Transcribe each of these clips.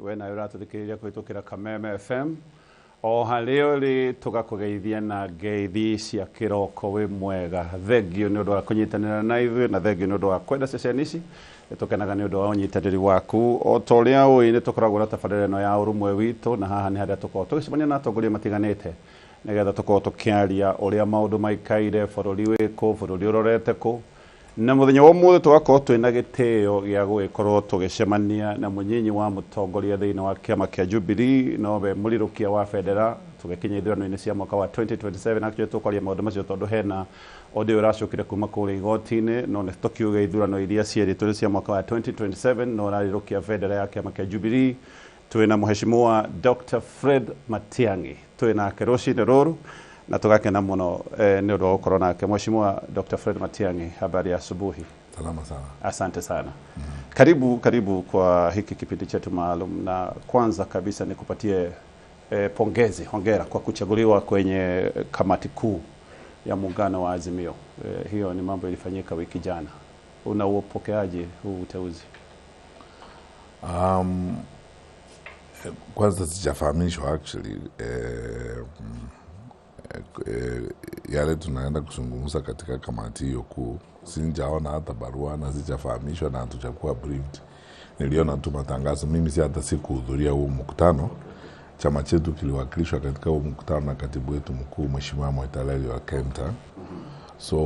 We nawe ũratũthikĩrĩria kũhĩtũkĩra Kameme FM o harĩa ũrĩ, tũgakũgeithia na ngeithi cia kĩroko. Wĩ mwega, thengio nĩ ũndũ wa kũnyitanĩra na ithuĩ na thengio nĩ ũndũ wa kwenda ceceni ici. Nĩ tũkenaga nĩ ũndũ wa ũnyitanĩri waku. O ta ũrĩa ũĩ, nĩ tũkoragwo na tabarĩra ĩno ya Ũrũmwe Witũ, na haha nĩ harĩa tũkoragwo tũgĩcemania na atongoria matiganĩte nĩgetha tũkorwo tũkĩaria ũrĩa maũndũ maikaire, bũrũri wĩkũ, bũrũri ũrorete kũ. Na mũthenya wa ũmũthĩ tũgakorwo twĩna gĩtĩo gĩa gũgĩkorwo tũgĩcemania na mũnyinyi wa mũtongoria thĩinĩ wa kĩama kĩa Jubilee, nowe mũrirũkia wa bendera tũgĩkinya ithurano-inĩ cia mwaka wa 2027. Actually, tũkwaria maũndũ macio tondũ hena ũndũ ũyũ ũracokire kuma kũrĩa igoti-inĩ, no nĩ tũkiuge ithurano iria cierĩtwo nĩ cia mwaka wa 2027, no ũrarirũkia bendera ya kĩama kĩa Jubilee. Twĩna Mheshimiwa Dr. Fred Matiang'i, twĩ nake rũcinĩ rũrũ na tũgakena mũno nĩ ũndũ wa gũkorwo nake. Mheshimiwa Dr. Fred Matiang'i, habari ya asubuhi? Salama sana. Asante sana. Karibu, karibu kwa hiki kipindi chetu maalum, na kwanza kabisa nikupatie pongezi, hongera kwa kuchaguliwa kwenye kamati kuu ya muungano wa Azimio. Hiyo ni mambo ilifanyika wiki jana. Unaupokeaje huu uteuzi? Kwanza sijafahamishwa actually yale tunaenda kuzungumza katika kamati hiyo kuu. Sijaona hata barua na sijafahamishwa na hatujakuwa briefed. Niliona tu matangazo. Mimi si hata sikuhudhuria huo mkutano. Chama chetu kiliwakilishwa katika huo mkutano na katibu wetu mkuu, Mheshimiwa Moitaleli wa Kenta. So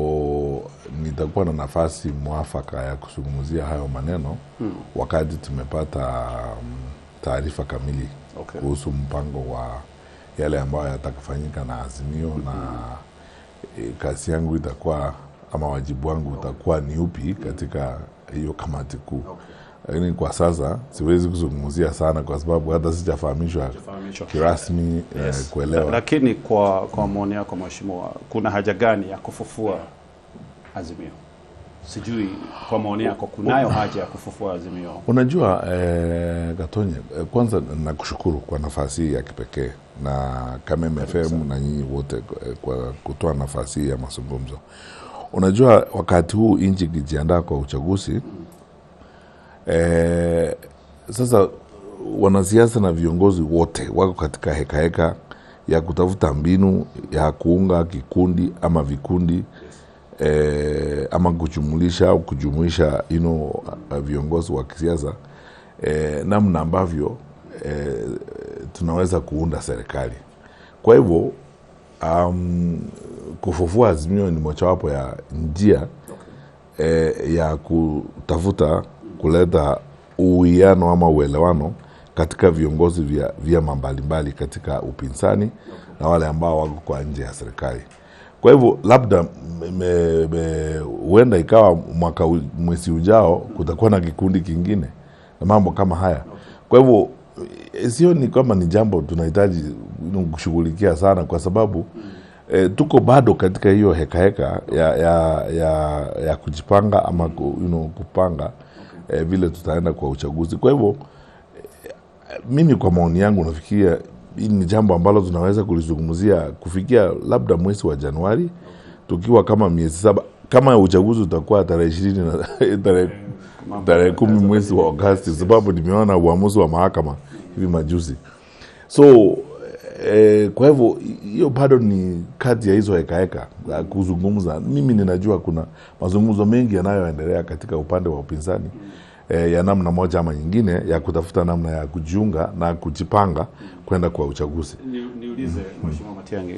nitakuwa na nafasi mwafaka ya kuzungumzia hayo maneno wakati tumepata taarifa kamili kuhusu mpango wa yale ambayo yatakafanyika na Azimio na kazi yangu itakuwa ama wajibu wangu utakuwa ni upi katika hiyo kamati kuu. Lakini kwa sasa siwezi kuzungumzia sana kwa sababu hata sijafahamishwa kirasmi kuelewa. Lakini kwa maoni yako Mheshimiwa, kuna haja gani ya kufufua Azimio? Sijui kwa maoni yako kunayo haja ya kufufua Azimio? Unajua Gatonye, kwanza nakushukuru kwa nafasi hii ya kipekee na Kameme FM na nyinyi wote kwa kutoa nafasi hii ya mazungumzo. Unajua wakati huu nchi ikijiandaa kwa uchaguzi, sasa wanasiasa na viongozi wote wako katika heka heka ya kutafuta mbinu ya kuunga kikundi ama vikundi ama kujumulisha au kujumuisha viongozi wa kisiasa namna ambavyo tunaweza kuunda serikali. Kwa hivyo kufufua Azimio ni mojawapo ya njia ya kutafuta kuleta uwiano ama uelewano katika viongozi vya vyama mbalimbali katika upinzani na wale ambao wako kwa nje ya serikali. Kwa hivyo labda huenda ikawa mwaka mwezi ujao kutakuwa na kikundi kingine na mambo kama haya. Kwa hivyo sio ni kama ni jambo tunahitaji kushughulikia sana kwa sababu tuko bado katika hiyo heka heka ya kujipanga ama kupanga vile tutaenda kwa uchaguzi. Kwa hivyo mimi kwa maoni yangu nafikiria hii ni jambo ambalo tunaweza kulizungumzia kufikia labda mwezi wa Januari, tukiwa kama miezi 7, kama uchaguzi utakuwa tarehe 20 na tarehe 10 mwezi wa Agosti, sababu nimeona uamuzi wa mahakama hivi majuzi. So kwa hivyo hiyo bado ni kati ya hizo heka heka kuzungumza. Mimi ninajua kuna mazungumzo mengi yanayoendelea katika upande wa upinzani ya namna moja ama nyingine ya kutafuta namna ya kujiunga na kujipanga kwenda kwa uchaguzi. Niulize Mheshimiwa Matiang'i,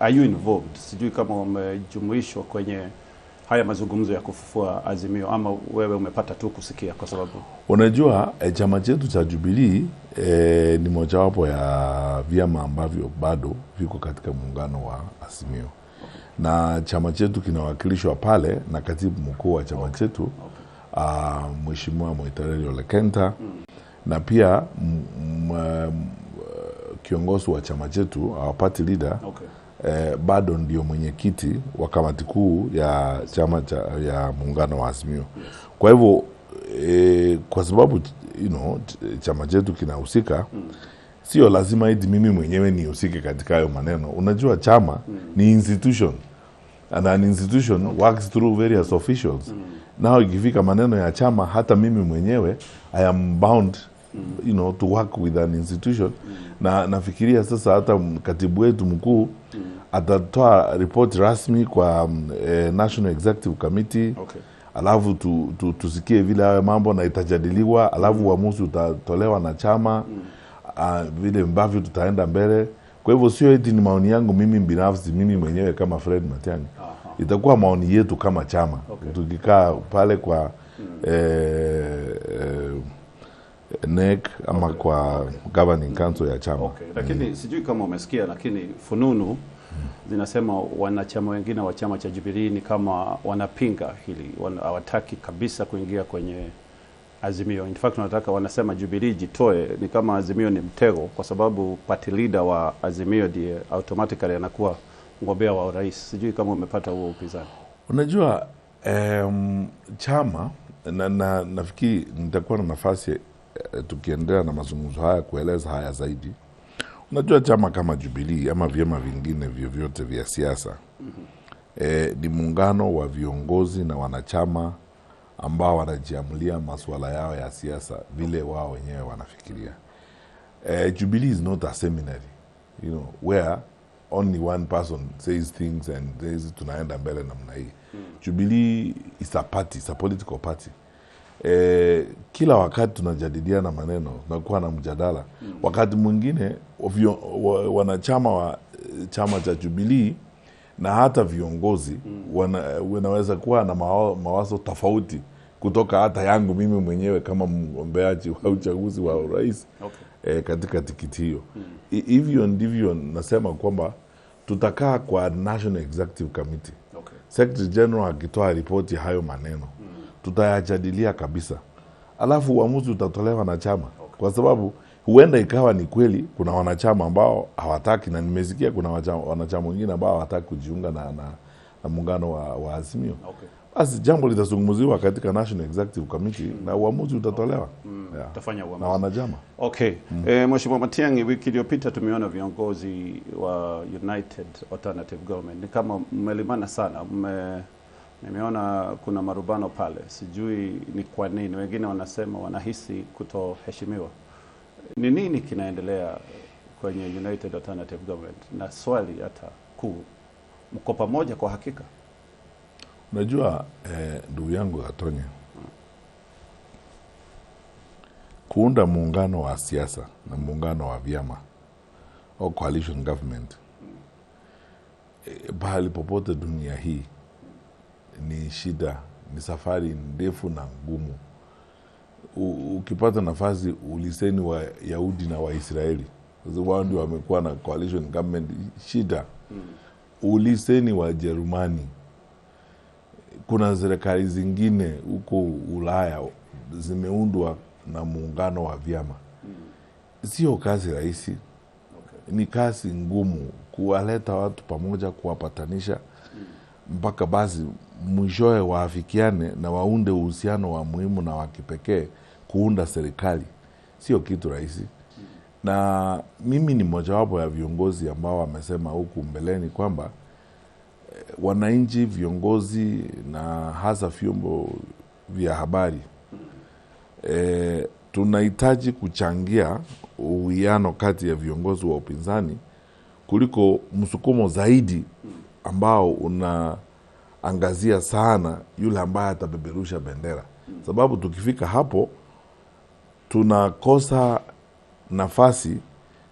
are you involved? Sijui kama umejumuishwa kwenye haya mazungumzo ya kufufua Azimio ama wewe umepata tu kusikia kwa sababu unajua chama chetu cha Jubilee ni mojawapo ya vyama ambavyo bado viko katika muungano wa Azimio. Na chama chetu kinawakilishwa pale na katibu mkuu wa chama chetu Mheshimiwa Moitaleli Ole Kenta na pia kiongozi wa chama chetu, our party leader, bado ndio mwenyekiti wa kamati kuu ya chama ya muungano wa Azimio. Kwa hivyo kwa sababu chama chetu kinahusika, sio lazima eti mimi mwenyewe nihusike katika hayo maneno. Unajua chama ni institution, and an institution works through various officials. Now ikifika maneno ya chama, hata mimi mwenyewe I am bound you know, to work with an institution. Na nafikiria sasa hata katibu wetu mkuu atatoa ripoti rasmi kwa National Executive Committee. Alafu tusikie vile hayo mambo na itajadiliwa, alafu uamuzi utatolewa na chama vile ambavyo tutaenda mbele. Kwa hivyo sio eti ni maoni yangu mimi binafsi, mimi mwenyewe kama Fred Matiang'i. Itakuwa maoni yetu kama chama. Tukikaa pale kwa NEC ama kwa governing council ya chama. Lakini sijui kama umesikia, lakini fununu zinasema wanachama wengine wa chama cha Jubilee ni kama wanapinga hili, hawataki kabisa kuingia kwenye Azimio. In fact wanasema Jubilee jitoe, ni kama Azimio ni mtego, kwa sababu party leader wa Azimio ndiye automatically anakuwa mgombea wa urais. Sijui kama umepata huo upinzani. Unajua chama na nafikiri nitakuwa na nafasi tukiendelea na mazungumzo haya kueleza haya zaidi. Unajua chama kama Jubilee ama vyama vingine vyovyote vya siasa ni muungano wa viongozi na wanachama ambao wanajiamulia masuala yao ya siasa vile wao wenyewe wanafikiria. Jubilee is not a seminary, you know, where only one person says things and says tunaenda mbele namna hii. Jubilee is a party, it's a political party. Kila wakati tunajadiliana maneno, tunakuwa na mjadala. Wakati mwingine wanachama wa chama cha Jubilee na hata viongozi wanaweza kuwa na mawazo tofauti kutoka hata yangu mimi mwenyewe kama mgombeaji wa uchaguzi wa urais katika tikiti hiyo. Hivyo ndivyo nasema kwamba tutakaa kwa National Executive Committee. Secretary General akitoa ripoti hayo maneno tutayajadilia kabisa, alafu uamuzi utatolewa na chama. Kwa sababu huenda ikawa ni kweli kuna wanachama ambao hawataki, na nimesikia kuna wanachama wengine ambao hawataki kujiunga na muungano wa Azimio. Basi jambo litazungumziwa katika National Executive Committee na uamuzi utatolewa. Utafanya uamuzi na wanachama. Mheshimiwa Matiang'i, wiki iliyopita tumeona viongozi wa United Alternative Government ni kama mmelimana sana, nimeona kuna marubano pale, sijui ni kwa nini. Wengine wanasema wanahisi kutoheshimiwa. Ni nini kinaendelea kwenye United Alternative Government? Na swali hata kuu, mko pamoja kwa hakika? Unajua ndugu yangu Gatonye, kuunda muungano wa siasa na muungano wa vyama au coalition government pahali popote dunia hii ni shida, ni safari ndefu na ngumu. Ukipata nafasi uliseni wa Yahudi na wa Israeli, wao ndio wamekuwa na coalition government, shida. Uliseni wa Jerumani, kuna serikali zingine huko Ulaya zimeundwa na muungano wa vyama. Sio kazi rahisi. Ni kazi ngumu kuwaleta watu pamoja, kuwapatanisha mpaka basi mwishowe waafikiane na waunde uhusiano wa muhimu na wa kipekee kuunda serikali. Sio kitu rahisi. Na mimi ni mmojawapo ya viongozi ambao wamesema huku mbeleni kwamba wananchi, viongozi na hasa vyombo vya habari tunahitaji kuchangia uwiano kati ya viongozi wa upinzani kuliko msukumo zaidi ambao unaangazia sana yule ambaye atabeberusha bendera. Sababu tukifika hapo tunakosa nafasi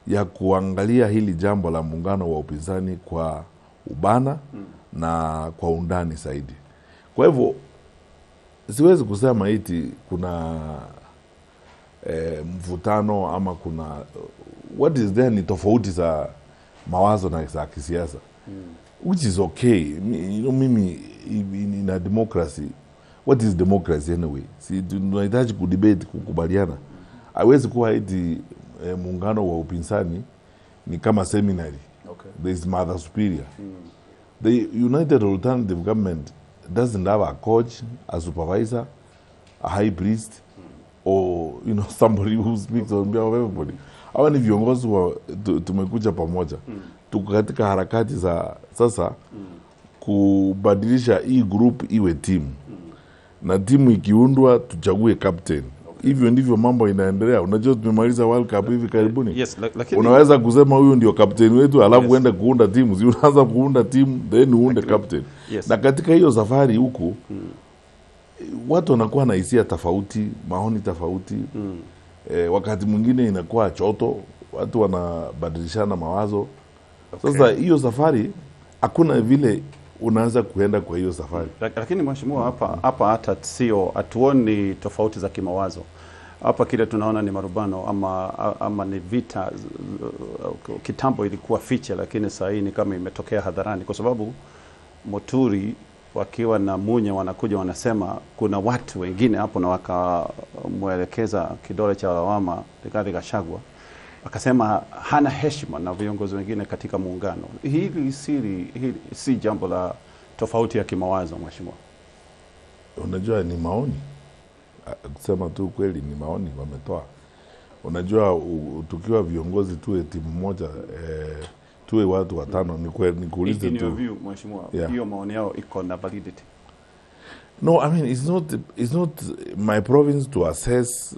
ya kuangalia hili jambo la muungano wa upinzani kwa ubana na kwa undani zaidi. Kwa hivyo siwezi kusema eti kuna mvutano ama kuna what is there, ni tofauti za mawazo na za kisiasa, which is okay. You know, mimi in a democracy, what is democracy anyway? Si tunahitaji kudebate, kukubaliana. Haiwezi kuwa eti muungano wa upinzani ni kama seminary. There is mother superior. The United Alternative Government doesn't have a coach, a supervisor, a high priest, or you know, somebody who speaks on behalf of everybody. Hawa ni viongozi wa tumekuja pamoja. Tuko katika harakati za sasa kubadilisha hii group iwe team. Na timu ikiundwa tuchague captain. Hivyo ndivyo mambo inaendelea. Unajua tumemaliza World Cup hivi karibuni. Yes, lakini Unaweza kusema huyu ndio captain wetu alafu uende kuunda timu. Si unaanza kuunda timu then uunde captain. Yes. Na katika hiyo safari huku watu wanakuwa na hisia tofauti, maoni tofauti. Wakati mwingine inakuwa choto, watu wanabadilishana mawazo. Sasa hiyo safari hakuna vile unaweza kuenda kwa hiyo safari. Lakini mheshimiwa, hapa hata sio, hatuoni tofauti za kimawazo hapa. Kile tunaona ni marubano ama ni vita. Kitambo ilikuwa fiche, lakini saa hii ni kama imetokea hadharani, kwa sababu Muturi wakiwa na Munya wanakuja wanasema kuna watu wengine hapo, na wakamwelekeza kidole cha lawama Rigathi Gachagua, akasema hana heshima na viongozi wengine katika muungano. Hili si jambo la tofauti ya kimawazo mheshimiwa. Unajua ni maoni, kusema tu kweli ni maoni wametoa. Unajua tukiwa viongozi tuwe timu moja, tuwe watu watano, nikuulize In your tu. view mheshimiwa, Yeah. hiyo maoni yao iko na validity? No, I mean, it's not my province to assess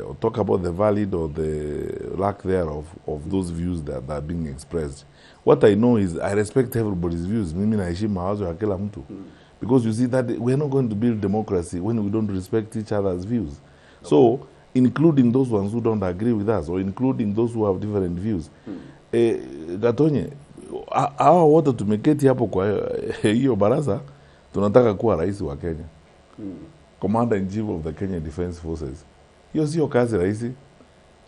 or talk about the valid or the lack thereof of those views that are being expressed. What I know is I respect everybody's views. Mimi naheshimu mawazo ya kila mtu. Because you see that we're not going to build democracy when we don't respect each other's views. So, including those ones who don't agree with us or including those who have different views. Gatonye, hawa wote tumeketi hapo kwa hiyo baraza tunataka kuwa rais wa Kenya. Commander in Chief of the Kenya Defence Forces. Hiyo sio kazi rahisi.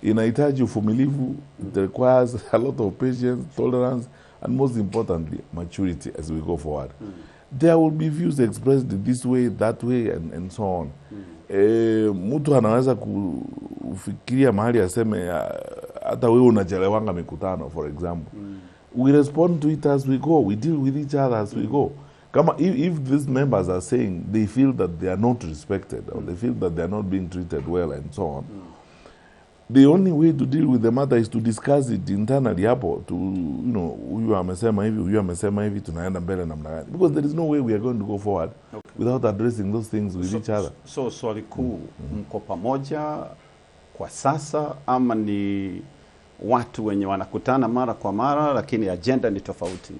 Inahitaji uvumilivu, it requires a lot of patience, tolerance and most importantly maturity as we go forward. There will be views expressed this way, that way and so on. Mtu anaweza kufikiria mahali aseme hata wewe unachelewanga mikutano, for example. We respond to it as we go. We deal with each other as we go. Kama if these members are saying they feel that they are not respected or they feel that they are not being treated well and so on, the only way to deal with the matter is to discuss it internally hapo to, huyu amesema hivi, huyu amesema hivi, tunaenda mbele namna gani, because there is no way we are going to go forward without addressing those things with each other. So swali kuu, mko pamoja kwa sasa ama ni watu wenye wanakutana mara kwa mara lakini agenda ni tofauti?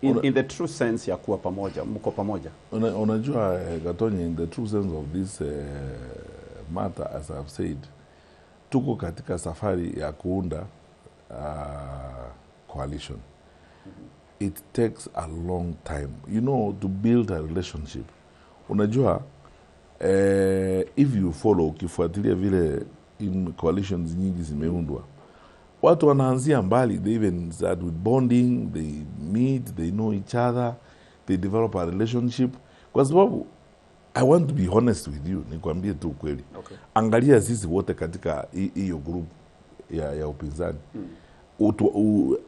In the true sense ya kuwa pamoja, mko pamoja? Unajua, Gatonye, in the true sense of this matter, as I've said, tuko katika safari ya kuunda coalition. It takes a long time to build a relationship. Unajua, if you follow, ukifuatilia vile in coalitions nyingi zimeundwa, watu wanaanzia mbali. They even start with bonding, they meet, they know each other, they develop a relationship. Kwa sababu I want to be honest with you, nikwambie tu ukweli. Angalia sisi wote katika hiyo group ya upinzani,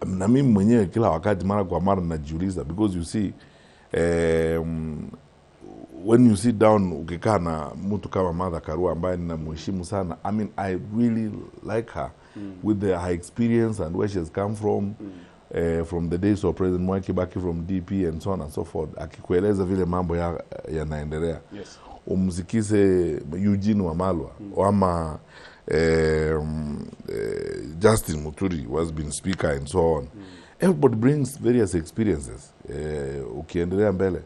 na mimi mwenyewe kila wakati mara kwa mara najiuliza, because you see, when you sit down, ukikaa na mtu kama Martha Karua ambaye ninamheshimu sana, I mean, I really like her with her experience and where she has come from, from the days of President Mwai Kibaki, from DP and so on and so forth, akikueleza vile mambo yanaendelea, umsikize Eugene Wamalwa ama Justin Muturi, who has been speaker and so on. Everybody brings various experiences, ukiendelea mbele.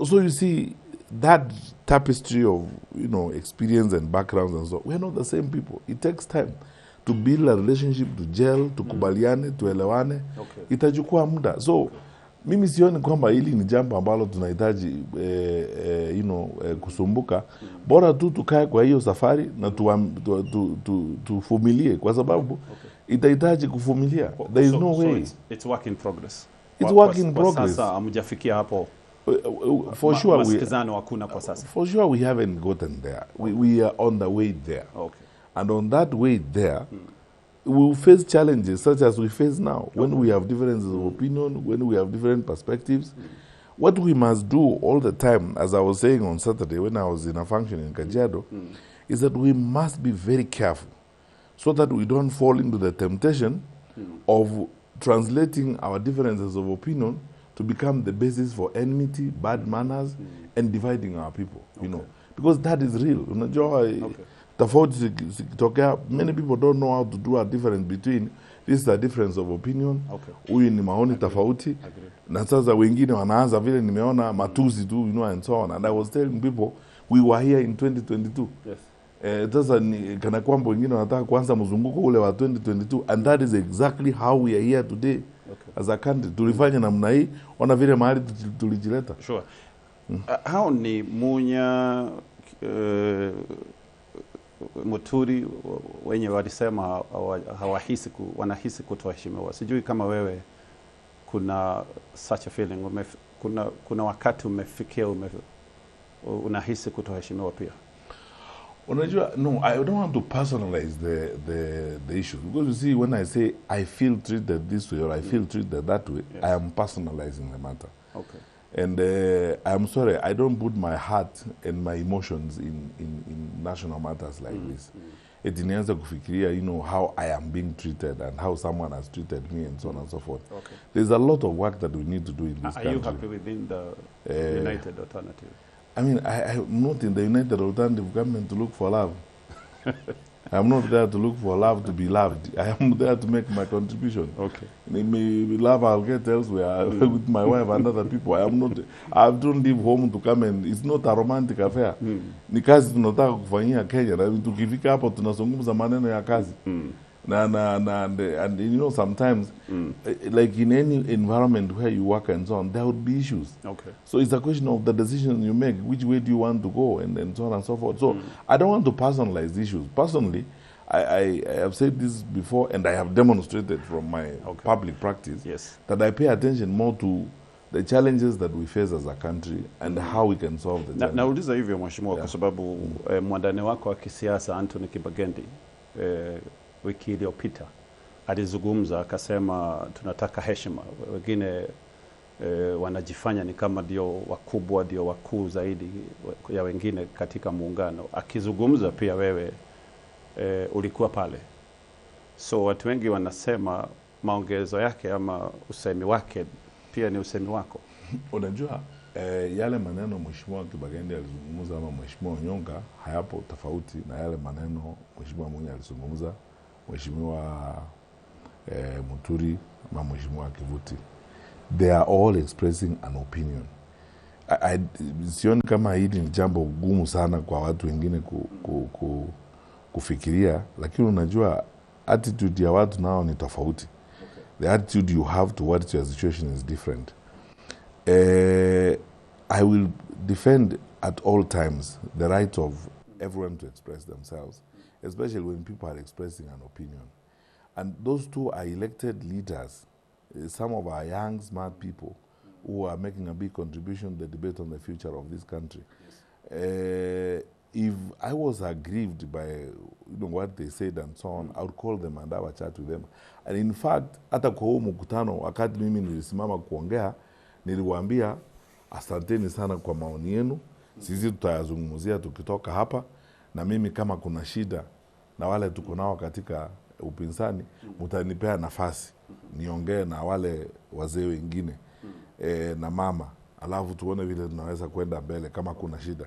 So you see that tapestry of experience and backgrounds and so, we are not the same people. It takes time to build a relationship, to gel, tukubaliane, tuelewane. Itachukua muda. So mimi sioni kwamba hili ni jambo ambalo tunahitaji kusumbuka. Bora tu tukae kwa hiyo safari na tuvumilie kwa sababu itahitaji kuvumilia. There is no So way. it's work in progress. It's work in Kwa progress. sasa hamjafikia hapo. For sure we, Masikizano hakuna kwa sasa. For sure we haven't gotten there. We are on the way there. And on that way there, we will face challenges such as we face now, when we have differences of opinion, when we have different perspectives. What we must do all the time, as I was saying on Saturday when I was in a function in Kajiado, is that we must be very careful so that we don't fall into the temptation of translating our differences of opinion to become the basis for enmity, bad manners, and dividing our people. Because that is real. Unajua, tofauti zikitokea, many people don't know how to do a difference between this is a difference of opinion, huyu ni maoni tofauti. Na sasa wengine wanaanza vile nimeona matusi tu, and so on. And I was telling people we were here in 2022. Sasa ni kana kwamba wengine wanataka kuanza mzunguko ule wa 2022, and that is exactly how we are here today. As a country tulifanya namna hii, ona vile mahali tulijileta. Sure. Hao ni Munya, Muturi wenye walisema hawahisi wanahisi kutoheshimiwa. Sijui kama wewe kuna such a feeling, kuna wakati umefikia unahisi kutoheshimiwa pia? Unajua, no, I don't want to personalize the issue, because you see, when I say I feel treated this way or I feel treated that way, I am personalizing the matter. And I'm sorry, I don't put my heart and my emotions in national matters like this. Eti nianze kufikiria, how I am being treated and how someone has treated me and so on and so forth. There's a lot of work that we need to do in this Are you country. Happy within the United Alternative? I mean, I'm not in the United Alternative government to look for love. I'm not there to look for love to be loved. I am there to make my contribution. Maybe love I'll get elsewhere with my wife and other people. I am not, I don't leave home to come and it's not a romantic affair. Ni kazi tunataka kufanyia Kenya, na tukifika hapo tunazungumza maneno ya kazi. Na and sometimes, like in any environment where you work and so on, there would be issues. So it's a question of the decision you make, which way do you want to go, and so on and so forth. So I don't want to personalize issues. Personally, I have said this before, and I have demonstrated from my public practice that I pay attention more to the challenges that we face as a country and how we can solve the challenges. Nauliza hivyo mheshimiwa, kwa sababu mwandani wako wa kisiasa Anthony Kibagendi wiki iliyopita alizungumza akasema tunataka heshima. Wengine wanajifanya ni kama ndio wakubwa, ndio wakuu zaidi ya wengine katika muungano. Akizungumza pia wewe ulikuwa pale. So watu wengi wanasema maongezo yake ama usemi wake pia ni usemi wako. Unajua, yale maneno Mheshimiwa Kibagendi alizungumza ama Mheshimiwa Onyonka hayapo tofauti na yale maneno Mheshimiwa Munya alizungumza, Mheshimiwa Muturi ama Mheshimiwa Kivuti. They are all expressing an opinion. Sioni kama hili ni jambo gumu sana kwa watu wengine kufikiria, lakini unajua attitude ya watu nao ni tofauti. The attitude you have towards your situation is different. I will defend at all times the right of everyone to express themselves, especially when people are expressing an opinion. And those two are elected leaders, some of our young, smart people who are making a big contribution to the debate on the future of this country. If I was aggrieved by what they said and so on, I would call them and have a chat with them. And in fact, hata kwa huu mkutano, wakati mimi nilisimama kuongea, niliwaambia asanteni sana kwa maoni yenu, sisi tutayazungumzia tukitoka hapa, na mimi kama kuna shida na wale tuko nao katika upinzani, mtanipea nafasi niongee na wale wazee wengine na mama, alafu tuone vile tunaweza kwenda mbele kama kuna shida.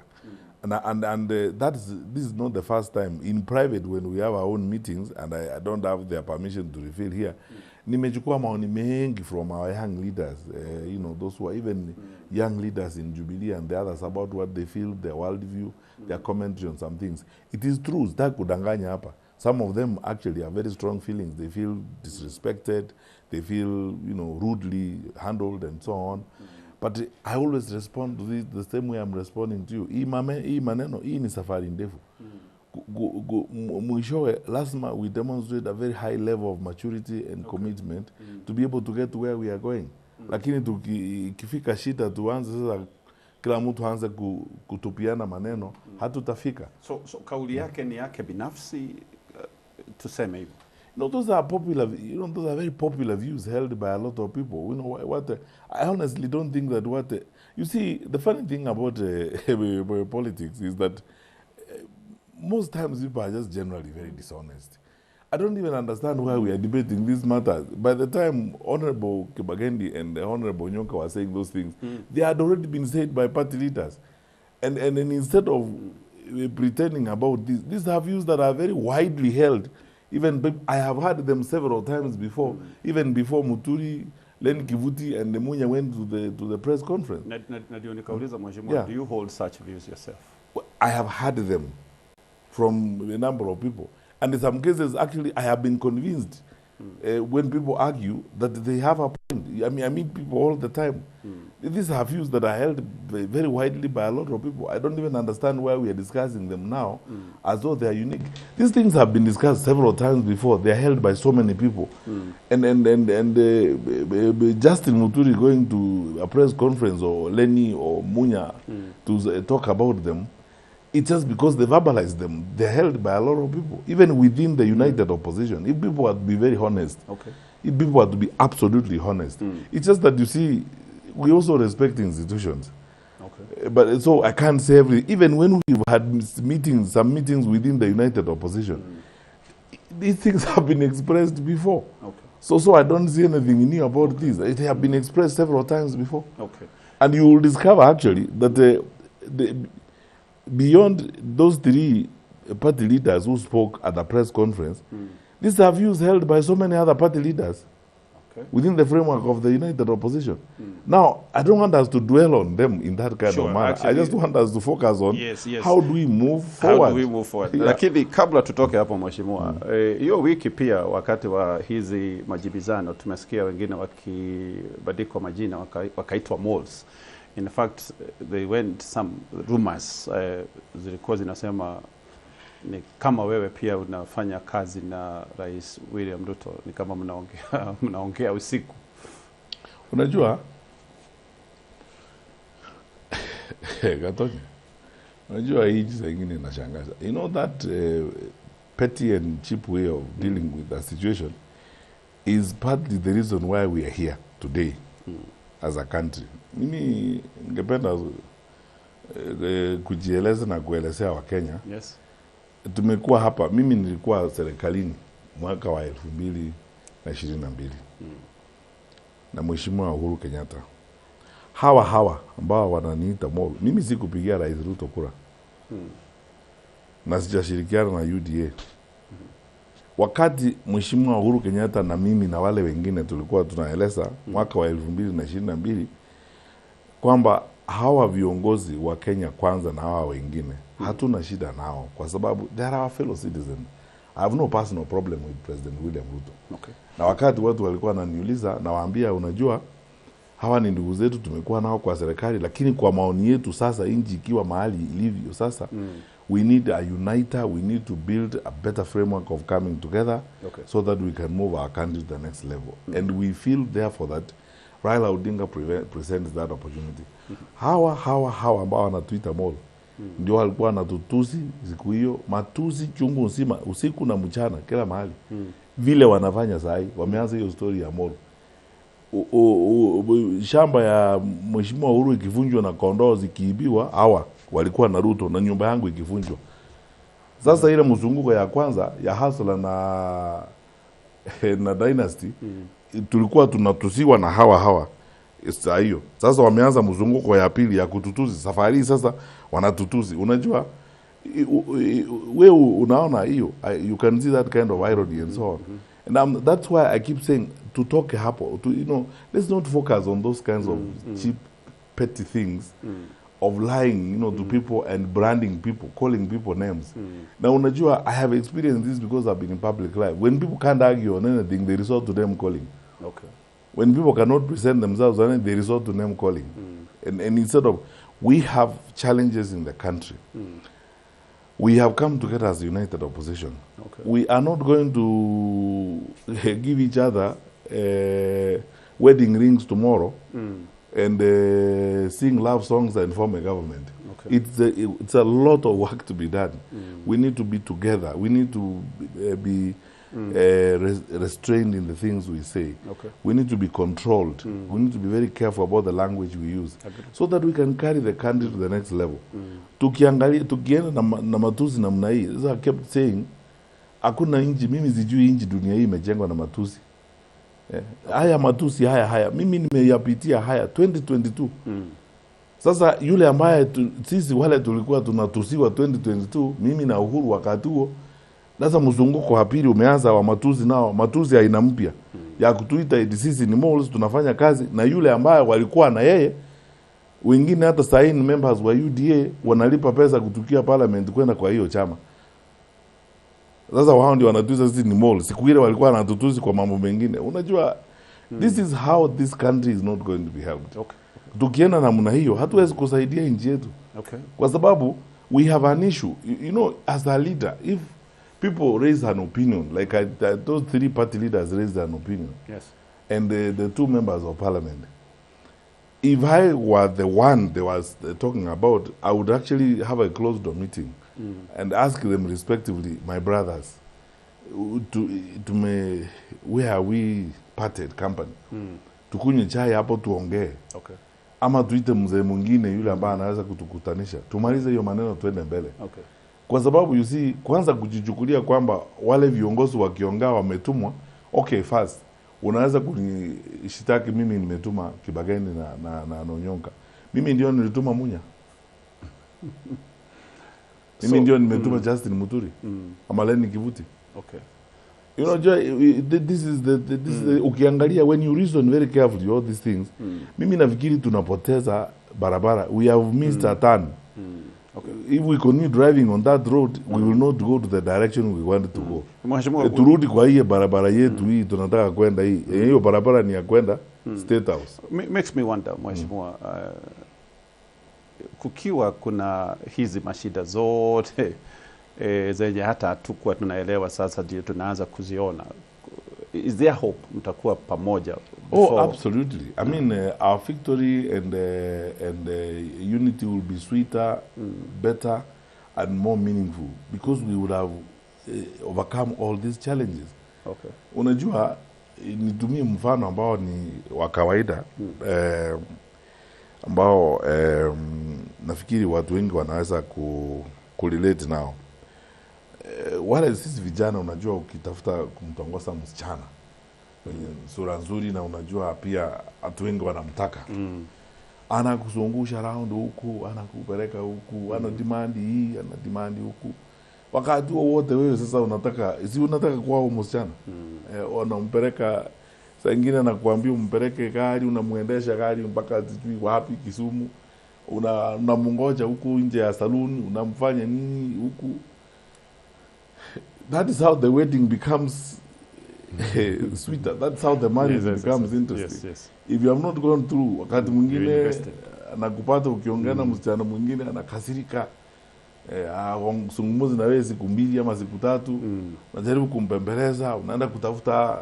And this is not the first time. In private, when we have our own meetings, and I don't have their permission to reveal here, nimechukua maoni mengi from our young leaders, those who are even young leaders in Jubilee and the others, about what they feel, their worldview, their commentary on some things. It is true, sitaki kudanganya hapa. Some of them actually have very strong feelings. They feel disrespected, they feel rudely handled and so on. But I always respond to this the same way I'm responding to you. Hii maneno, hii ni safari ndefu. Mwishowe, lazima we demonstrate a very high level of maturity and commitment to be able to get to where we are going. Lakini ikifika shida tuanze sasa kila mtu aanze kutupiana maneno, hatutafika. So kauli yake ni yake binafsi, tuseme hivyo. No, those are popular, those are very popular views held by a lot of people. You know, what, I honestly don't think that what, you see, the funny thing about politics is that most times people are just generally very dishonest. I don't even understand why we are debating these matters. By the time Honorable Kibagendi and the Honorable Onyonka were saying those things, they had already been said by party leaders. And instead of pretending about this, these are views that are very widely held. Even I have heard them several times before, even before Muturi, Len Kivuti and Munya went to the press conference. Na ndio nikauliza mheshimiwa, Yeah. do you hold such views yourself? I have heard them from a number of people. And in some cases, actually, I have been convinced when people argue that they have a point. I mean, I meet people all the time. These are views that are held very widely by a lot of people. I don't even understand why we are discussing them now as though they are unique. These things have been discussed several times before. They are held by so many people. And Justin Muturi going to a press conference, or Lenny or Munya to talk about them, it's just because they verbalize them. They're held by a lot of people, even within the united opposition. If people are to be very honest, if people are to be absolutely honest, it's just that, you see, we also respect institutions. But so I can't say every, even when we've had meetings, some meetings within the united opposition, these things have been expressed before. So I don't see anything new about this. It have been expressed several times before. And you will discover actually that beyond those three party leaders who spoke at the press conference, these are views held by so many other party leaders within the framework of the united opposition. Now, I don't want us to dwell on them in that kind of manner. I just want us to focus on how do we move forward. How do we move forward? Yeah. Lakini kabla tutoke hapo mheshimiwa, hiyo wiki pia wakati wa hizi majibizano tumesikia wengine wakibadikwa majina wakaitwa moles. In fact, they went some rumors zilikuwa zinasema ni kama wewe pia unafanya kazi na Rais William Ruto, ni kama mnaongea usiku. Unajua Gatonye, unajua hii saa ingine inashangaza. You know that petty and cheap way of dealing with the situation is partly the reason why we are here today as a country. Mimi ningependa kujieleza na kuelezea Wakenya. Tumekuwa hapa, mimi nilikuwa serikalini mwaka wa 2022 na Mheshimiwa Uhuru Kenyatta. Hawa ambao wananiita mole, mimi sikupigia Rais Ruto kura. Na sijashirikiana na UDA. Wakati Mheshimiwa Uhuru Kenyatta na mimi na wale wengine tulikuwa tunaeleza mwaka wa 2022 kwamba hawa viongozi wa Kenya Kwanza na hawa wengine hatuna shida nao kwa sababu they are our fellow citizens. I have no personal problem with President William Ruto. Na wakati watu walikuwa wananiuliza nawaambia, unajua hawa ni ndugu zetu, tumekuwa nao kwa serikali, lakini kwa maoni yetu sasa nchi ikiwa mahali ilivyo sasa, we need a uniter, we need to build a better framework of coming together so that we can move our country to the next level. And we feel therefore that Raila Odinga presents that opportunity. Hawa ambao wanatuita mole ndio walikuwa wanatutusi siku hiyo, matusi chungu nzima, usiku na mchana, kila mahali. Vile wanafanya sahi, wameanza hiyo story ya mole. Shamba ya Mheshimiwa Uhuru ikivunjwa na kondoo zikiibiwa, hawa walikuwa na Ruto, na nyumba yangu ikivunjwa. Sasa ile mzunguko ya kwanza ya Hustler na Dynasty, tulikuwa tunatusiwa na hawa saa hiyo. Sasa wameanza mzunguko ya pili ya kututusi. Safari sasa wanatutusi. Unajua wewe unaona hiyo, you can see that kind of irony and so on. And that's why I keep saying tutoke hapo, to, you know, let's not focus on those kinds of cheap petty things of lying, you know, to people and branding people, calling people names. Now unajua, I have experienced this because I've been in public life. When people can't argue on anything, they resort to name calling. When people cannot present themselves on anything, they resort to name calling. And instead of, we have challenges in the country. We have come together as a united opposition. We are not going to give each other wedding rings tomorrow and sing love songs and form a government. It's a lot of work to be done. We need to be together. We need to be restrained in the things we say. We need to be controlled. We need to be very careful about the language we use so that we can carry the country to the next level. Tukiangalia, tukienda na matusi namna hii, as I kept saying, hakuna nchi, mimi sijui nchi dunia hii imejengwa na matusi. Haya matusi haya, mimi nimeyapitia haya 2022. Sasa yule ambaye sisi wale tulikuwa tunatusiwa 2022, mimi na Uhuru wakati huo, sasa mzunguko wa pili umeanza wa matusi, nao matusi aina mpya ya kutuita eti sisi ni moles tunafanya kazi na yule ambaye walikuwa na yeye. Wengine hata saini members wa UDA wanalipa pesa kutukia parliament kwenda kwa hiyo chama. Sasa wao ndio wanatuita sisi ni moles. Siku ile walikuwa wanatutusi kwa mambo mengine. Unajua, this is how this country is not going to be helped. Tukienda namna hiyo hatuwezi kusaidia nchi yetu. Kwa sababu we have an issue. You know, as a leader, if people raise an opinion, like those three party leaders raised an opinion, and the two members of parliament, if I were the one they was talking about, I would actually have a closed door meeting and ask them respectively, my brothers, where are we parted company? Tukunywe chai hapo tuongee. Ama tuite mzee mwingine yule ambaye anaweza kutukutanisha. Tumalize hiyo maneno tuende mbele. Kwa sababu you see, kwanza kujichukulia kwamba wale viongozi wakiongea wametumwa, okay, first unaweza kunishitaki mimi nimetuma Kibageni na Onyonka. Mimi ndio nilituma Munya. Mimi ndio nimetuma Justin Muturi. Ama Lenny Kivuti. You know, Joy, this is the this is the, ukiangalia when you reason very carefully all these things, mimi nafikiri tunapoteza barabara. We have missed a turn. If we continue driving on that road, we will not go to the direction we want to go. Mheshimiwa, Turudi kwa hii barabara yetu hii tunataka kwenda hii. Hiyo barabara ni ya kwenda State House. Makes me wonder, Mheshimiwa, kukiwa kuna hizi mashida zote zenye hata hatukuwa tunaelewa, sasa ndio tunaanza kuziona. Is there hope mtakuwa pamoja? Oh, absolutely. I mean, our victory and unity will be sweeter, better, and more meaningful because we would have overcome all these challenges. Unajua, nitumie mfano ambao ni wa kawaida, ambao nafikiri watu wengi wanaweza kurelate nao. Wale sisi vijana, unajua, ukitafuta kumtongoza msichana mwenye sura nzuri na unajua pia watu wengi wanamtaka, anakuzungusha round huku, anakupeleka huku, ana demand hii, ana demand huku. Wakati huo wote wewe sasa unataka, si unataka kuoa huyo msichana? Unampeleka saa ingine anakuambia umpeleke gari, unamuendesha gari mpaka sijui wapi Kisumu, unamngoja huku nje ya saluni, unamfanya nini huku. That is how the wedding becomes sweeter. That's how the marriage becomes interesting. If you have not gone through, wakati mwingine invested. Anakupata ukiongea na msichana mwingine, anakasirika, zungumzi na wewe siku 2 ama siku 3. Unajaribu kumpembeleza, unaenda kutafuta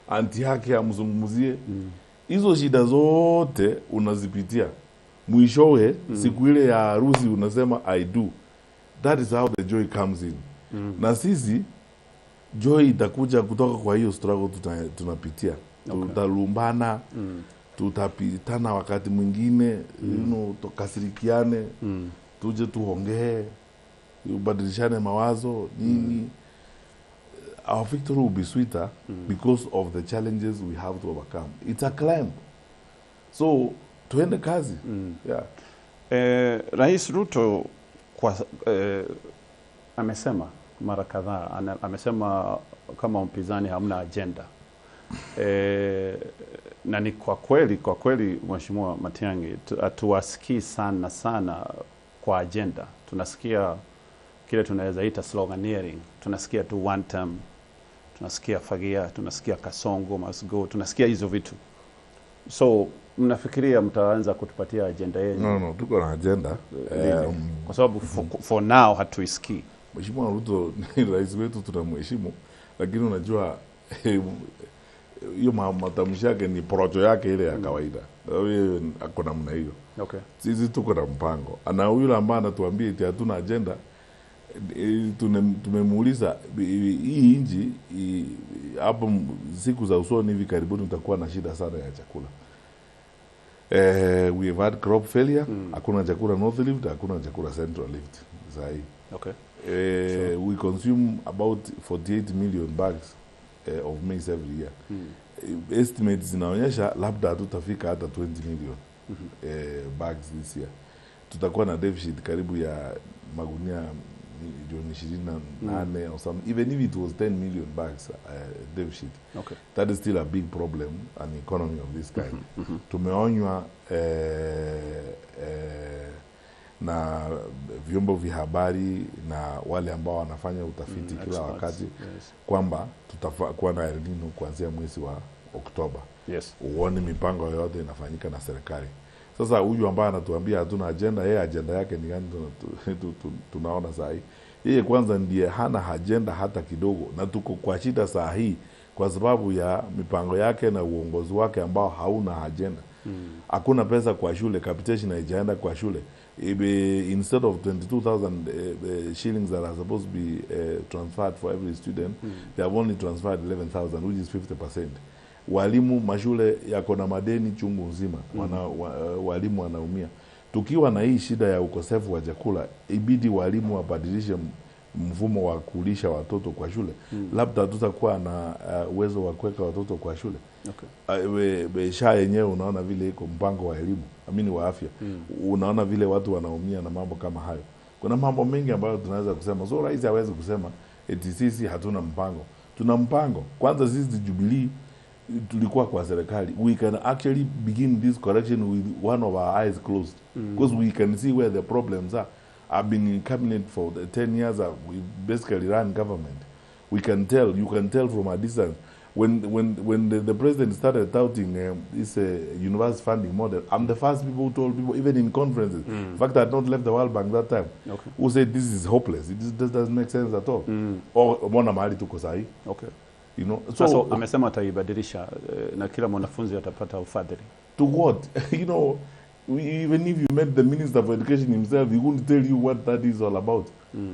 anti yake amzungumzie. Hizo shida zote unazipitia, mwishowe siku ile ya harusi unasema, "I do." That is how the joy comes in. Na sisi joy itakuja kutoka kwa hiyo struggle tunapitia. Tutalumbana, tutapitana wakati mwingine, tukasirikiane, tuje tuongee, ubadilishane mawazo nini. Our victory will be sweeter because of the challenges we have to overcome. It's a climb, so tuende kazi, yeah. Rais Ruto amesema mara kadhaa, amesema kama mpinzani hamna agenda. Na ni kwa kweli Mheshimiwa Matiang'i, hatuwasikii sana sana kwa agenda. Tunasikia kile tunaweza ita sloganeering. Tunasikia tu one term, tunasikia fagia, tunasikia Kasongo must go, tunasikia hizo vitu. So mnafikiria mtaanza kutupatia agenda yenu? No, tuko na agenda. Lini? Kwa sababu for now hatuisikii. Mheshimiwa Ruto ni rais wetu, tunamheshimu, lakini unajua hiyo matamshi yake ni porojo yake ile ya kawaida. Yeye ako namna hiyo. Sisi tuko na mpango, na yule ambaye anatuambia eti hatuna agenda, tumemuuliza hii nchi hapo siku za usoni hivi karibuni utakuwa na shida sana ya chakula. We have had crop failure. Hakuna chakula North Rift, hakuna chakula Central Rift saa hii. We consume about 48 million bags of maize every year. Estimates zinaonyesha labda hatutafika hata 20 million bags this year. Tutakuwa na deficit karibu ya magunia milioni 28 or something. Even if it was 10 million bags deficit, that is still a big problem, an economy of this kind. Tumeonywa na vyombo vya habari na wale ambao wanafanya utafiti kila Experts. Wakati kwamba tutakuwa na El Nino kuanzia mwezi wa Oktoba. Uone mipango yoyote inafanyika na serikali. Sasa huyu ambaye anatuambia hatuna agenda, yeye agenda yake ni gani? Tunaona saa hii yeye kwanza ndiye hana agenda hata kidogo, na tuko kwa shida saa hii kwa sababu ya mipango yake na uongozi wake ambao hauna agenda. Hakuna pesa kwa shule, capitation haijaenda kwa shule. Instead of 22,000 shillings that are supposed to be transferred for every student, they have only transferred 11,000, which is 50%. Walimu, mashule yako na madeni chungu nzima. Walimu wanaumia. Tukiwa na hii shida ya ukosefu wa chakula, ibidi walimu wabadilishe mfumo wa kulisha watoto kwa shule. Labda tutakuwa na uwezo wa kuweka watoto kwa shule. SHA yenyewe unaona vile iko, mpango wa elimu, amini wa afya, unaona vile watu wanaumia na mambo kama hayo. Kuna mambo mengi ambayo tunaweza kusema. So rais hawezi kusema eti sisi hatuna mpango. Tuna mpango. Kwanza sisi Jubilee tulikuwa kwa serikali, we can actually begin this correction with one of our eyes closed because we can see where the problems are. I've been in cabinet for the 10 years. We basically run government. We can tell, you can tell from a distance. When the president started touting this university funding model, I'm the first people who told people, even in conferences, in fact, I had not left the World Bank that time, who said this is hopeless. It just doesn't make sense at all. Or mbona mahali tuko sahi, you know. So, So, amesema ataibadilisha na kila mwanafunzi atapata ufadhili. To what? Even if you met the Minister for Education himself, he wouldn't tell you what that is all about.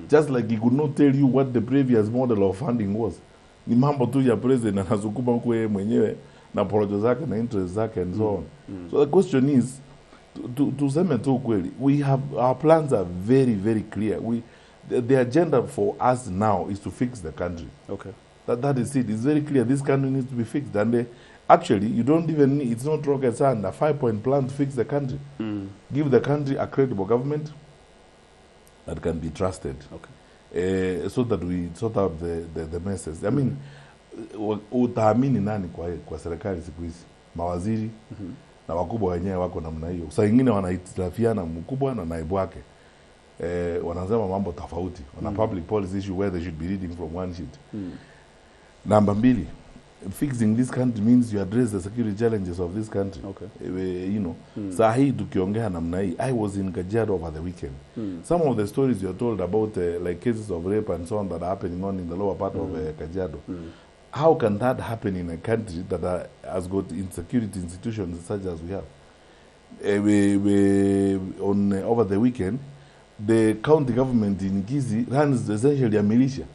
Just like he could not tell you what the previous model of funding was. Ni mambo tu ya president anasukuma huku yeye mwenyewe na porojo zake na interest zake and so on. So the question is, tuseme tu kweli, we have our plans are very, very clear. The agenda for us now is to fix the country. That is it. It's very clear. This country needs to be fixed. And actually, you don't even need, it's not rocket science, a 5-point plan to fix the country. Give the country a credible government that can be trusted. So that we sort out the messes. I mean, utaamini nani kwa serikali siku hizi? Mawaziri na wakubwa wenyewe wako namna hiyo. Saa ingine wanahitilafiana mkubwa na naibu wake. Wanasema mambo tofauti on a public policy issue where they should be reading from one sheet. Namba mbili, fixing this country means you address the security challenges of this country. Saa hii tukiongea namna hii, I was in Kajiado over the weekend. Some of the stories you are told about like cases of rape and so on that are happening on in the lower part of Kajiado. How can that happen in a country that has got insecurity institutions such as we have? We on over the weekend, the county government in Kisii runs essentially a militia,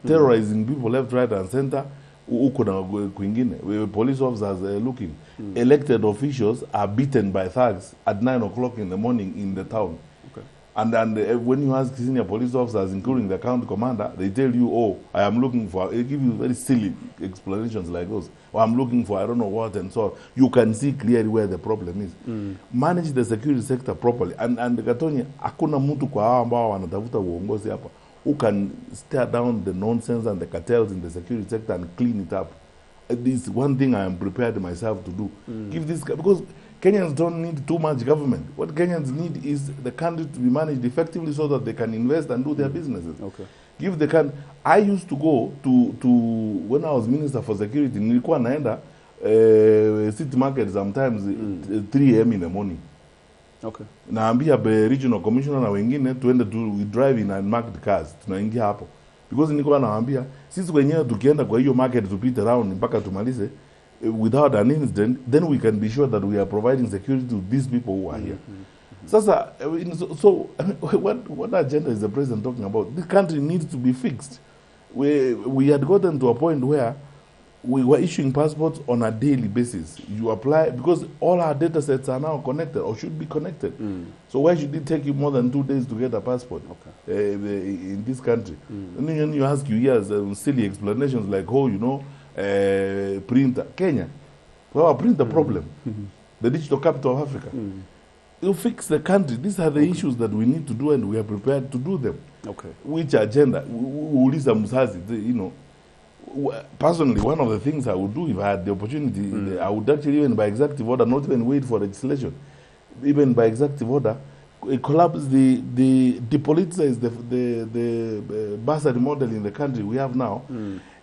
terrorizing people left, right, and center. Huko na kwingine, police officers looking. Elected officials are beaten by thugs at 9 o'clock in the morning in the town. And when you ask senior police officers, including the county commander, they tell you, "Oh, I am looking for," they give you very silly explanations like those. "Oh, I'm looking for I don't know what," and so on. You can see clearly where the problem is. Manage the security sector properly. And Gatonye, hakuna mtu kwa hao ambao wanatafuta uongozi hapa who can tear down the nonsense and the cartels in the security sector and clean it up. This is one thing I am prepared myself to do. Give this, because Kenyans don't need too much government. What Kenyans need is the country to be managed effectively so that they can invest and do their businesses. Give the country. I used to go to when I was Minister for Security, nilikuwa naenda city market sometimes 3 a.m. in the morning. Naambia be regional commissioner na wengine tuende tu, we drive in unmarked cars, tunaingia hapo because nilikuwa nawaambia sisi wenyewe tukienda kwa hiyo market tupite round mpaka tumalize without an incident, then we can be sure that we are providing security to these people who are here. Sasa so I mean, what agenda is the president talking about? This country needs to be fixed. We had gotten to a point where we were issuing passports on a daily basis. You apply because all our data sets are now connected or should be connected. So why should it take you more than 2 days to get a passport in this country? And then when you ask, you hear silly explanations like, "Oh, printer." Kenya, we have a printer problem. The digital capital of Africa. You fix the country. These are the issues that we need to do and we are prepared to do them. Okay. Which agenda? Uliza mzazi, you know. Personally, one of the things I would do if I had the opportunity, I would actually, even by executive order, not even wait for legislation, even by executive order, collapse the depoliticize the bursary model in the country we have now,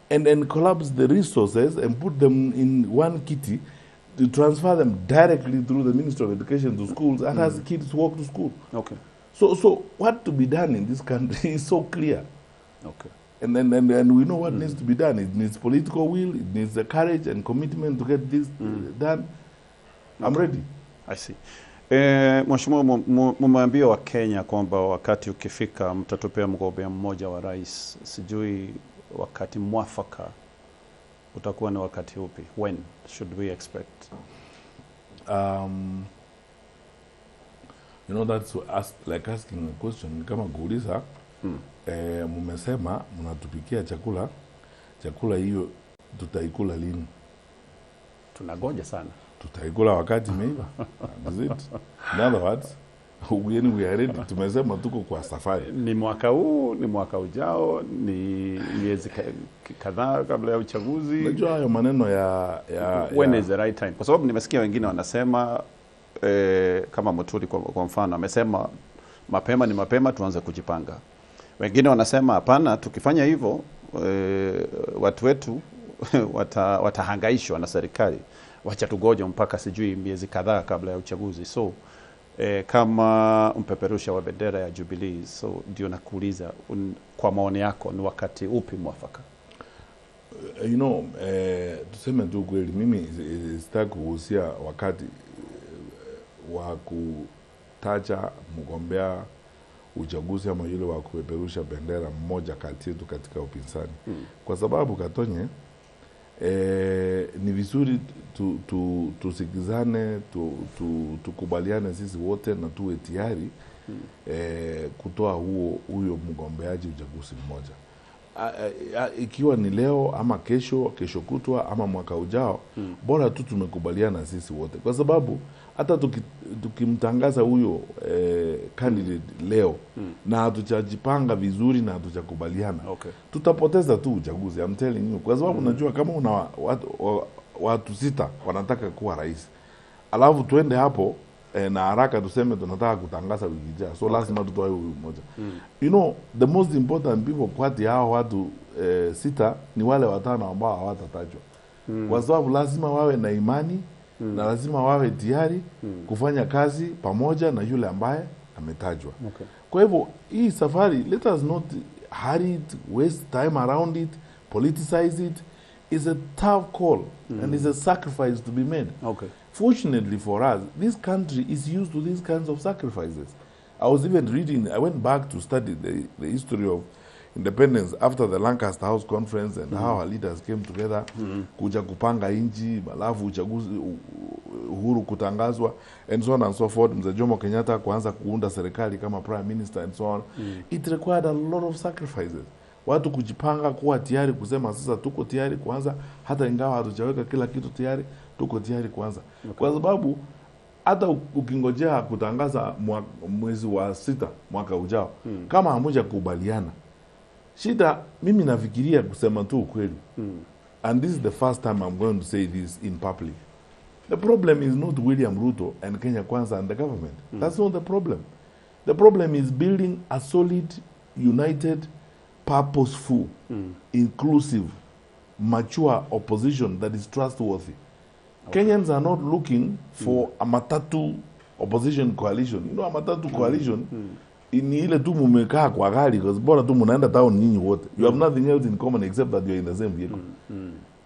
and then collapse the resources and put them in one kitty to transfer them directly through the Ministry of Education to schools and as kids walk to school. Okay. So what to be done in this country is so clear. Okay. And then and we know what needs to be done. It needs political will, it needs the courage and commitment to get this done. I'm ready. I see. Mheshimiwa, mumeambia wa Kenya kwamba wakati ukifika mtatupea mgombea mmoja wa rais. Sijui wakati mwafaka utakuwa ni wakati upi? When should we expect? You know, that's like asking a question. Kama kuuliza, mumesema mnatupikia chakula, chakula hiyo tutaikula lini? Tunangoja sana. Tutaikula wakati imeiva. Is it? In other words, we are ready. Tumesema tuko kwa safari. Ni mwaka huu, ni mwaka ujao, ni miezi kadhaa kabla ya uchaguzi. Unajua hayo maneno ya when is the right time? Kwa sababu nimesikia wengine wanasema kama Muturi kwa mfano amesema mapema ni mapema, tuanze kujipanga. Wengine wanasema hapana, tukifanya hivyo watu wetu watahangaishwa na serikali. Wacha tugoje mpaka sijui miezi kadhaa kabla ya uchaguzi. So kama mpeperusha wa bendera ya Jubilee, so ndio nakuuliza kwa maoni yako ni wakati upi mwafaka? You know, tuseme tu kweli, mimi sitaki kuhusia wakati wa kutaja mgombea uchaguzi ama yule wa kupeperusha bendera mmoja kati yetu katika upinzani. Kwa sababu Katonye, ni vizuri tusikizane, tukubaliane sisi wote na tuwe tayari kutoa huyo mgombeaji uchaguzi mmoja. Ikiwa ni leo ama kesho, kesho kutwa ama mwaka ujao, bora tu tumekubaliana sisi wote. Kwa sababu hata tukimtangaza huyo candidate leo na hatujajipanga vizuri na hatujakubaliana, tutapoteza tu uchaguzi. I'm telling you. Kwa sababu unajua kama una watu sita wanataka kuwa rais, alafu tuende hapo na haraka tuseme tunataka kutangaza wiki ijayo, so lazima tutoe huyu mmoja. You know, the most important people kati hao watu sita ni wale watano ambao hawatatajwa. Kwa sababu lazima wawe na imani na lazima wawe tayari kufanya kazi pamoja na yule ambaye ametajwa. Kwa hivyo hii safari, let us not hurry it, waste time around it, politicize it. It's a tough call and it's a sacrifice to be made. Okay. Fortunately for us, this country is used to these kinds of sacrifices. I was even reading, I went back to study the history of independence after the Lancaster House Conference and how our leaders came together, kuja kupanga inchi, alafu uchaguzi uhuru kutangazwa, and so on and so forth. Mzee Jomo Kenyatta kuanza kuunda serikali kama prime minister and so on. It required a lot of sacrifices. Watu kujipanga kuwa tayari kusema sasa tuko tayari kuanza, hata ingawa hatujaweka kila kitu tayari, tuko tayari kuanza. Kwa sababu hata ukingojea kutangaza mwezi wa 6 mwaka ujao, kama hamjakubaliana, shida, mimi nafikiria kusema tu ukweli. And this is the first time I'm going to say this in public. The problem is not William Ruto and Kenya Kwanza and the government. That's not the problem. The problem is building a solid, united, purposeful, inclusive, mature opposition that is trustworthy. Kenyans are not looking for a matatu opposition coalition. You know, a matatu coalition ni ile tu mumekaa kwa gari, because bora tu munaenda town nyinyi wote. You have nothing else in common except that you are in the same vehicle.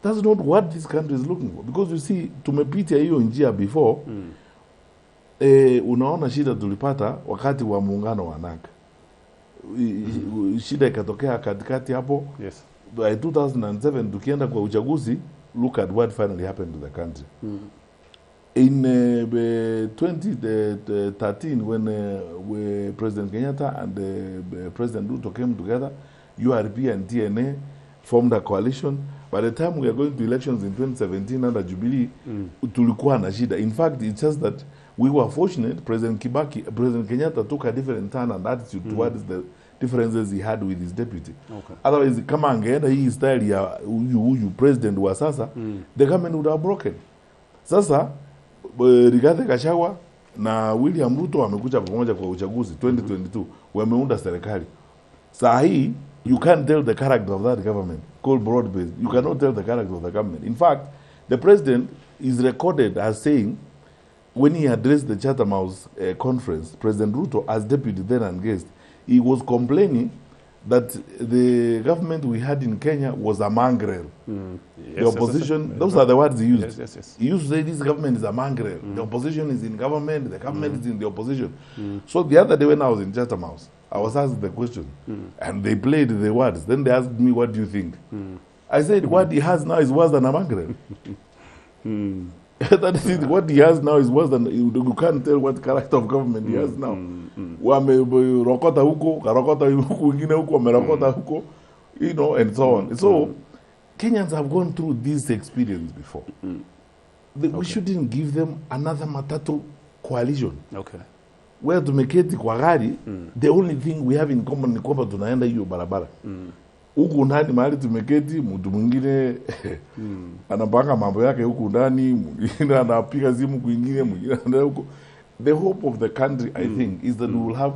That's not what this country is looking for. Because you see, tumepitia hiyo njia before. Unaona shida tulipata wakati wa muungano wa NAC. Shida ikatokea katikati hapo. Yes. By 2007 tukienda kwa uchaguzi, look at what finally happened to the country. In 2013, when President Kenyatta and President Ruto came together, URP and TNA formed a coalition. By the time we are going to elections in 2017 under Jubilee, tulikuwa na shida. In fact, it's just that we were fortunate. President Kibaki, President Kenyatta took a different turn and attitude towards the differences he had with his deputy. Otherwise, kama angeenda hii style ya huyu president wa sasa, the government would have broken. Sasa Rigathi Gachagua na William Ruto wamekuja pamoja kwa uchaguzi 2022, wameunda serikali. Saa hii you can't tell the character of that government called broad based. You cannot tell the character of the government. In fact, the president is recorded as saying, when he addressed the Chatham House conference, President Ruto, as deputy then and guest, he was complaining that the government we had in Kenya was a mongrel. Yes, The opposition, those are the words he used. Yes. He used to say this government is a mongrel. The opposition is in government, the government is in the opposition. So the other day when I was in Chatham House, I was asked the question, and they played the words. Then they asked me, what do you think? I said, what he has now is worse than a mongrel. That is it. What he has now is worse than, you can't tell what character of government he has now. Wamerokota huko, karokota huku, wengine huko, wamerokota huko, and so on. So Kenyans have gone through this experience before. We shouldn't give them another matatu coalition. Where tumeketi kwa gari, the only thing we have in common ni kwamba tunaenda hiyo barabara. Huku ndani mahali tumeketi, mtu mwingine anapanga mambo yake huku ndani, mwingine anapiga simu kwingine, mwingine anaenda huko. The hope of the country, I think, is that we will have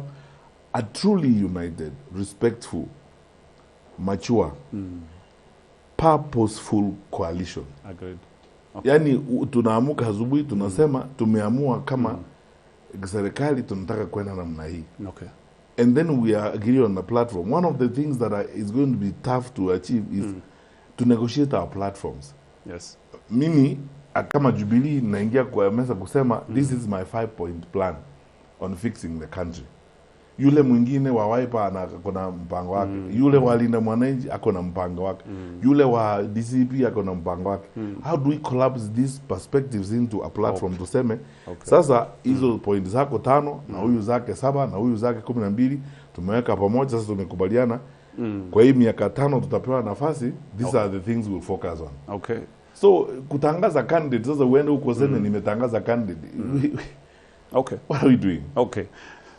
a truly united, respectful, mature, purposeful coalition. Agreed. Yani tunaamuka asubuhi tunasema tumeamua kama serikali tunataka kwenda namna hii. And then we are agree on the platform. One of the things that is going to be tough to achieve is to negotiate our platforms. Mimi kama Jubilee naingia kwa meza kusema this is my 5-point plan on fixing the country. Yule mwingine wa Wiper ako na mpango wake. Yule wa Linda Mwananchi ako na mpango wake. Yule wa DCP ako na mpango wake. How do we collapse these perspectives into a platform? Tuseme sasa hizo point zako 5 na huyu zake 7 na huyu zake 12 tumeweka pamoja, sasa tumekubaliana kwa hii miaka 5 tutapewa nafasi, these are the things we'll focus on. So kutangaza candidate sasa uende huko useme nimetangaza candidate. What are we doing?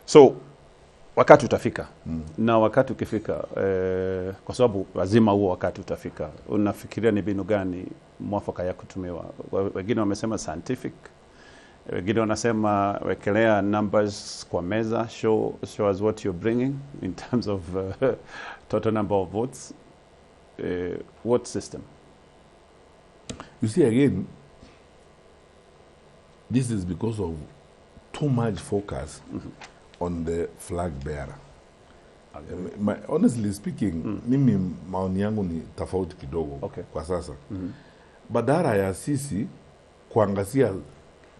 So wakati utafika. Na wakati ukifika, kwa sababu lazima huo wakati utafika, unafikiria ni mbinu gani mwafaka ya kutumiwa? Wengine wamesema scientific, wengine wanasema wekelea numbers kwa meza, show us what you're bringing in terms of total number of votes. What system? You see, again, this is because of too much focus on the flag bearer. Honestly speaking, mimi maoni yangu ni tofauti kidogo kwa sasa. Badala ya sisi kuangazia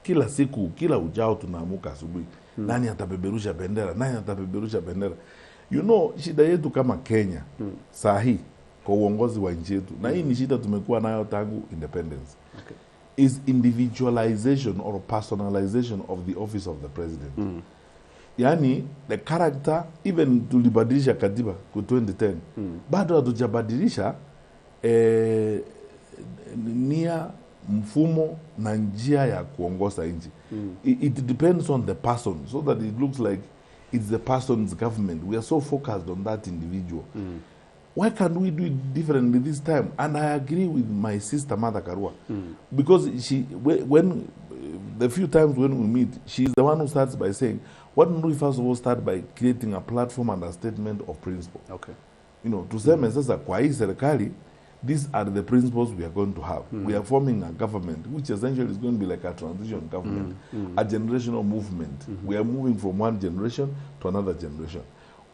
kila siku, kila ujao tunaamuka asubuhi, nani atapeperusha bendera, nani atapeperusha bendera. Shida yetu kama Kenya saa hii kwa uongozi wa nchi yetu, na hii ni shida tumekuwa nayo tangu independence, is individualization or personalization of the office of the president. Yani the character, even tulibadilisha katiba ku 2010, bado hatujabadilisha nia, mfumo na njia ya kuongoza nchi. It depends on the person, so that it looks like it's the person's government. We are so focused on that individual. Why can't we do it differently this time? And I agree with my sister Martha Karua, because she, when the few times when we meet, she's the one who starts by saying, why don't we first of all start by creating a platform and a statement of principle? Tuseme sasa kwa hii serikali, these are the principles we are going to have. We are forming a government, which essentially is going to be like a transition government, a generational movement. We are moving from one generation to another generation.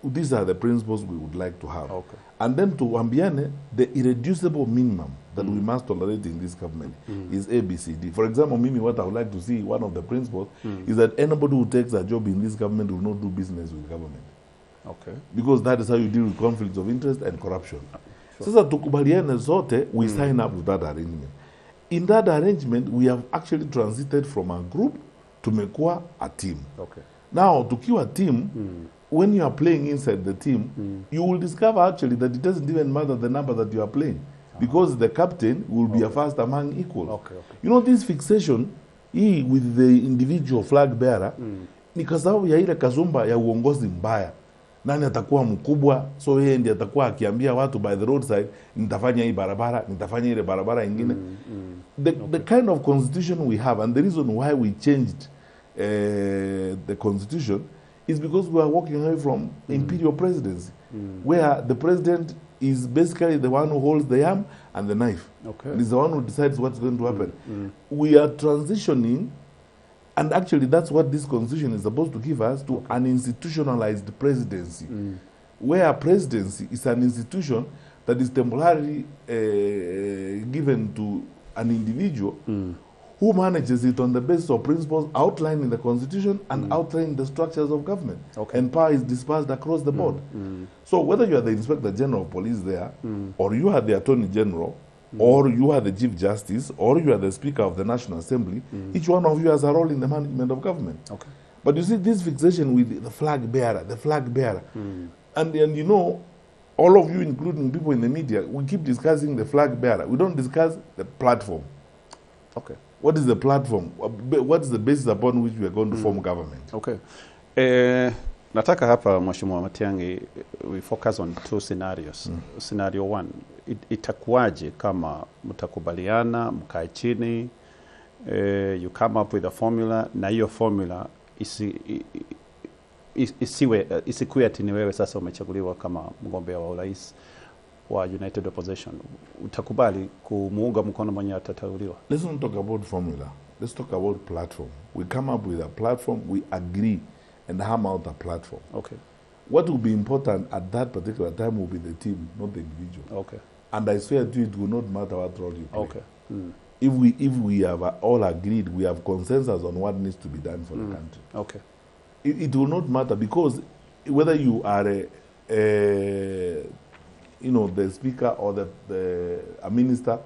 These are the principles we would like to have. And then to ambiane, the irreducible minimum that we must tolerate in this government is A, B, C, D. For example, Mimi, what I would like to see, one of the principles, is that anybody who takes a job in this government will not do business with government. Because that is how you deal with conflicts of interest and corruption. Sasa tukubaliane zote, we sign up to that arrangement. In that arrangement, we have actually transited from a group to tumekuwa a team. Now, tukiwa team, when you are playing inside the team, you will discover actually that it doesn't even matter the number that you are playing. Because the captain will be a first among equals. Okay, okay. You know, this fixation hii with the individual flag bearer ni kwa sababu ya ile kasumba ya uongozi mbaya. Nani atakuwa mkubwa? So yeye ndiye atakuwa akiambia watu by the roadside, nitafanya hii barabara, nitafanya ile barabara ingine. The kind of constitution we have, and the reason why we changed the constitution, is because we are walking away from imperial presidency, where the president is basically the one who holds the yam and the knife. Okay. And is the one who decides what's going to happen. We are transitioning, and actually that's what this constitution is supposed to give us, to an institutionalized presidency, where presidency is an institution that is temporarily given to an individual who manages it on the basis of principles outlined in the constitution and outlined in the structures of government. Okay. And power is dispersed across the board. So whether you are the Inspector General of Police there, or you are the Attorney General, or you are the Chief Justice, or you are the Speaker of the National Assembly, each one of you has a role in the management of government. Okay. But you see this fixation with the flag bearer, the flag bearer. And you know, all of you, including people in the media, we keep discussing the flag bearer. We don't discuss the platform. Okay. What is the platform? What is the basis upon which we are going to form government? Okay. Nataka hapa, Mheshimiwa Matiang'i, we focus on two scenarios. Scenario one, itakuwaje kama mtakubaliana, mkae chini, you come up with a formula, na hiyo formula isikuwe ati ni wewe sasa umechaguliwa kama mgombea wa urais wa United Opposition. Utakubali kumuunga mkono mwenye atateuliwa? Let's not talk about formula. Let's talk about platform. We come up with a platform, we agree and hammer out a platform. Okay. What will be important at that particular time will be the team, not the individual. Okay. And I swear to you, it will not matter what role you play. Okay. If we have all agreed, we have consensus on what needs to be done for the country. Okay. It will not matter, because whether you are the speaker or a minister,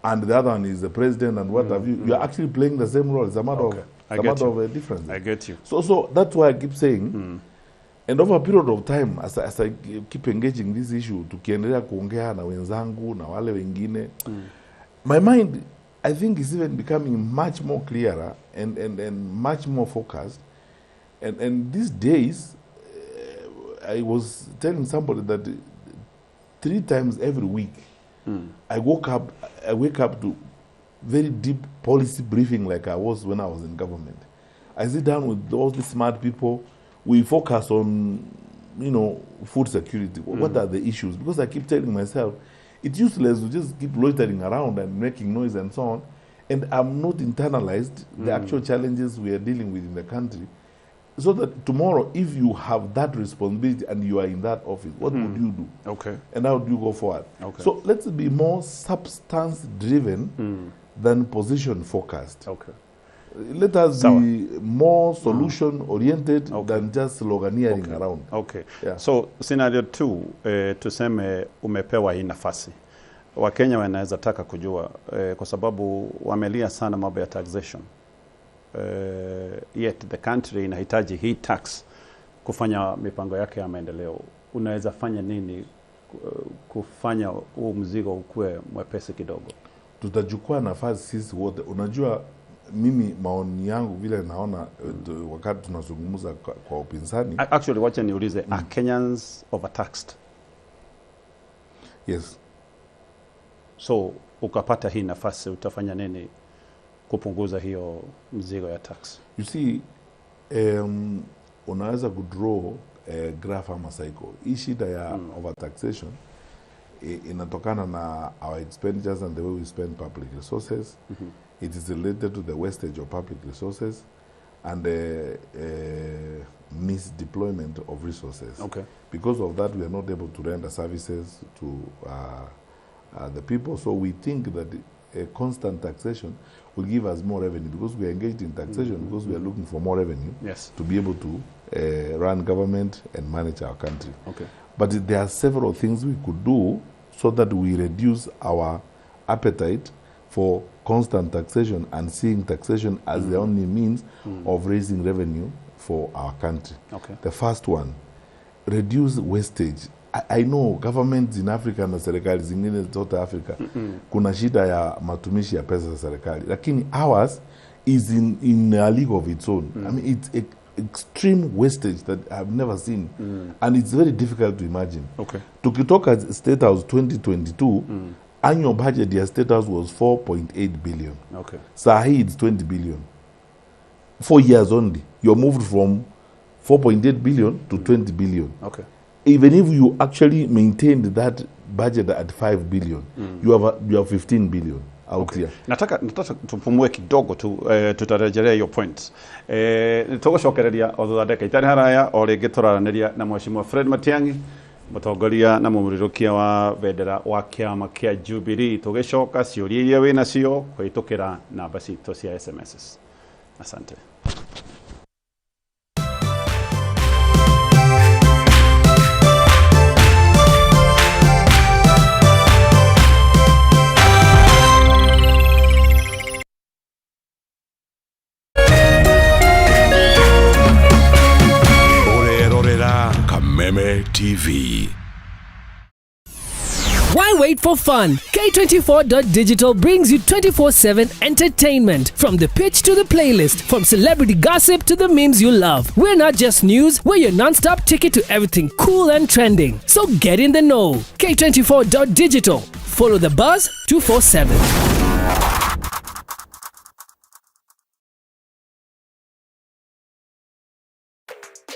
and the other one is the president and what have you, you are actually playing the same role. It's a matter of a difference. I get you. So that's why I keep saying, and over a period of time, as I keep engaging this issue, tukiendelea kuongea na wenzangu na wale wengine, my mind, I think, is even becoming much more clearer and much more focused. And these days, I was telling somebody that 3 times every week, I wake up to very deep policy briefing like I was when I was in government. I sit down with all the smart people. We focus on, food security. What are the issues? Because I keep telling myself, it's useless to just keep loitering around and making noise and so on. And I'm not internalized the actual challenges we are dealing with in the country. So that tomorrow, if you have that responsibility and you are in that office, what would you do? Okay. And how do you go forward? Okay. So let's be more substance-driven than position-focused. Okay. Let us be more solution-oriented than just sloganeering around. Okay. Yeah. So scenario 2, tuseme umepewa hii nafasi. Wakenya wanaweza taka kujua, kwa sababu wamelia sana mambo ya taxation. Yet the country inahitaji hii tax kufanya mipango yake ya maendeleo. Unaweza fanya nini kufanya huu mzigo ukue mwepesi kidogo? Tutachukua nafasi sisi wote. Unajua, mimi maoni yangu vile naona wakati tunazungumza kwa upinzani. Actually, wacha niulize, are Kenyans overtaxed? Yes. So ukapata hii nafasi, utafanya nini kupunguza hiyo mzigo ya tax? You see, unaweza kudraw graph ama cycle. Hii shida ya overtaxation inatokana na our expenditures and the way we spend public resources. It is related to the wastage of public resources and the misdeployment of resources. Okay. Because of that, we are not able to render services to the people. So we think that a constant taxation will give us more revenue, because we are engaged in taxation because we are looking for more revenue to be able to run government and manage our country. Okay. But there are several things we could do so that we reduce our appetite for constant taxation and seeing taxation as the only means of raising revenue for our country. Okay. The first one, reduce wastage. I know governments in Africa na serikali zingine zote Afrika kuna shida ya matumishi ya pesa za serikali, lakini ours is in a league of its own. I mean, it's extreme wastage that I've never seen and it's very difficult to imagine. Tukitoka State House 2022, annual budget ya State House was 4.8 billion. Saa hii it's 20 billion. 4 years only. You're moved from 4.8 billion to 20 billion. Even if you actually maintained that budget at 5 billion, you have 15 billion out here. Nataka tupumue kidogo tu, tutarejelea hiyo point, tugucokereria o thutha ndeka itarĩ haraya. O rĩngĩ tũraranĩria na Mheshimiwa Fred Matiang'i, mũtongoria na mũmũrĩrũkia wa bendera wa kĩama kĩa Jubilee. Tũgĩcoka, ciũria iria wĩ nacio kũhĩtũkĩra namba citũ cia SMS. Asante. Ũrerorera Kameme TV. Why wait for fun? K24.digital brings you 24/7 entertainment. From the pitch to the playlist, from celebrity gossip to the memes you love. We're not just news, we're your non stop ticket to everything cool and trending. So get in the know. K24.digital. Follow the buzz 247.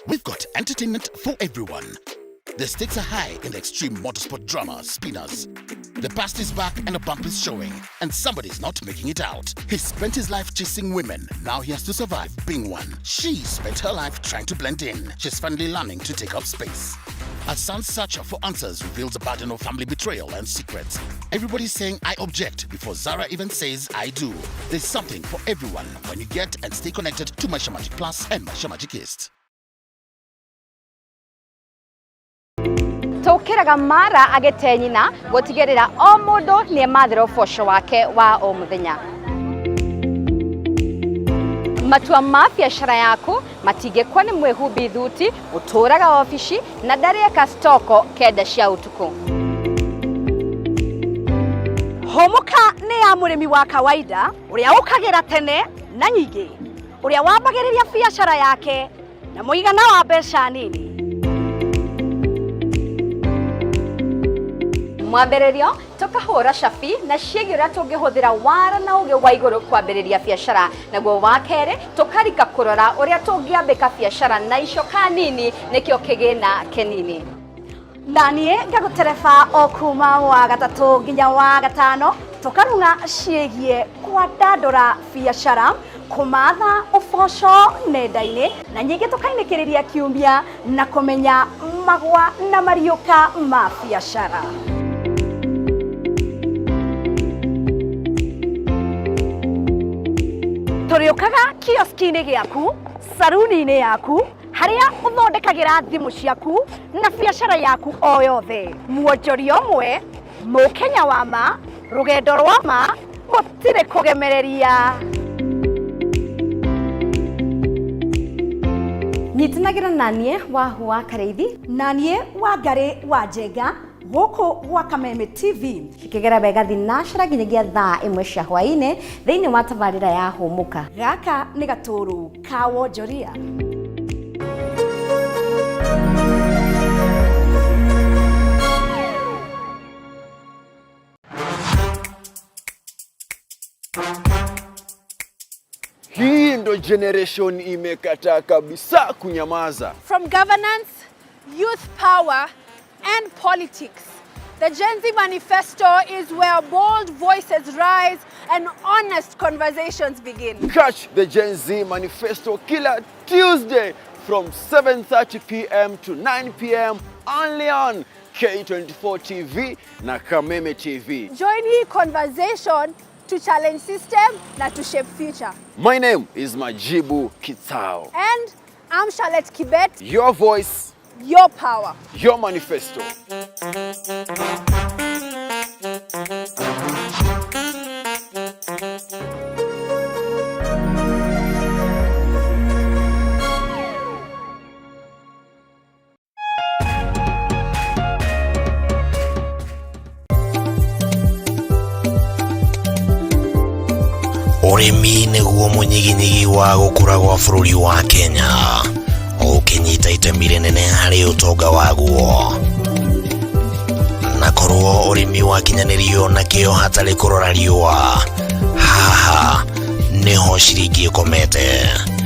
We've got entertainment for everyone. The stakes are high in the extreme motorsport drama, Spinners. The past is back and a bump is showing, and somebody's not making it out. He spent his life chasing women. Now he has to survive being one. She spent her life trying to blend in. She's finally learning to take up space. A son's search for answers reveals a burden of family betrayal and secrets. Everybody's saying "I object" before Zara even says "I do." There's something for everyone when you get and stay connected to Maisha Magic Plus and Maisha Magic East. Tũkĩraga mara agĩte nyina gũtigĩrĩra o mũndũ nĩ emathĩra ũboco wake wa o mũthenya. Matua ma biacara yaku matingĩkwa nĩ mwĩhumbi thuti ũtũraga obici na ndarĩeka stoko 9 cia ũtukũ. Hũmũka nĩ ya mũrĩmi wa kawaida ũrĩa ũkagĩra tene na nyingĩ, ũrĩa wambagĩrĩria biacara yake na mũigana wa mbeca nini. Mwambĩrĩrio tũkahũra cabi na ciĩgiĩ ũrĩa tũngĩhũthĩra wara na ũgĩ wa igũrũ kwambĩrĩria biacara. Naguo wa kerĩ, tũkarika kũrora ũrĩa tũngĩambĩka biacara na icoka nini, nĩkĩo kĩgĩna kĩnini. Na niĩ ngagũtereba o kuma wa gatatũ nginya wa gatano, tũkarung'a ciĩgiĩ kwandandũra biacara, kũmatha ũboco nenda-inĩ, na nyingĩ tũkainĩkĩrĩria kiumia na kũmenya magwa na mariũka ma biacara. Tũrĩũkaga kioski-inĩ gĩaku, saruni-inĩ yaku, harĩa ũthondekagĩra thimũ ciaku na biacara yaku o yothe. Muonjoria ũmwe, mũkenya wa ma, rũgendo rwa ma, gũtirĩ kũgemereria. Nyitanagĩra naniĩ Wahu wa Karĩithi na niĩ Wangarĩ wa Njenga gũkũ gwa Kameme TV. Cikĩgera wega thinacera nginyagia thaa 1 cia hwaĩ-inĩ thĩinĩ wa tabarĩra ya Hũmũka. Gaka nĩ gatũrũ ka wonjoria. Hii ndo generation imekataa kabisa kunyamaza. From governance, youth power, and politics, the Gen Z Manifesto is where bold voices rise and honest conversations begin. Catch the Gen Z Manifesto kila Tuesday from 7:30 p.m. to 9 p.m. only on K24 TV na Kameme TV. Join the conversation to challenge system na to shape future. My name is Majibu Kitsao. And I'm Charlotte Kibet. Your voice, your power, your manifesto. Ũrĩmi nĩguo mũnyiginyigi wa gũkũra gwa bũrũri wa Kenya, ũkĩnyita itemi rĩnene harĩ ũtonga waguo. Na korwo ũrĩmi wakinyanĩrio na kĩo hatarĩ kũrora riũa, haha nĩho ciringi ĩkomete.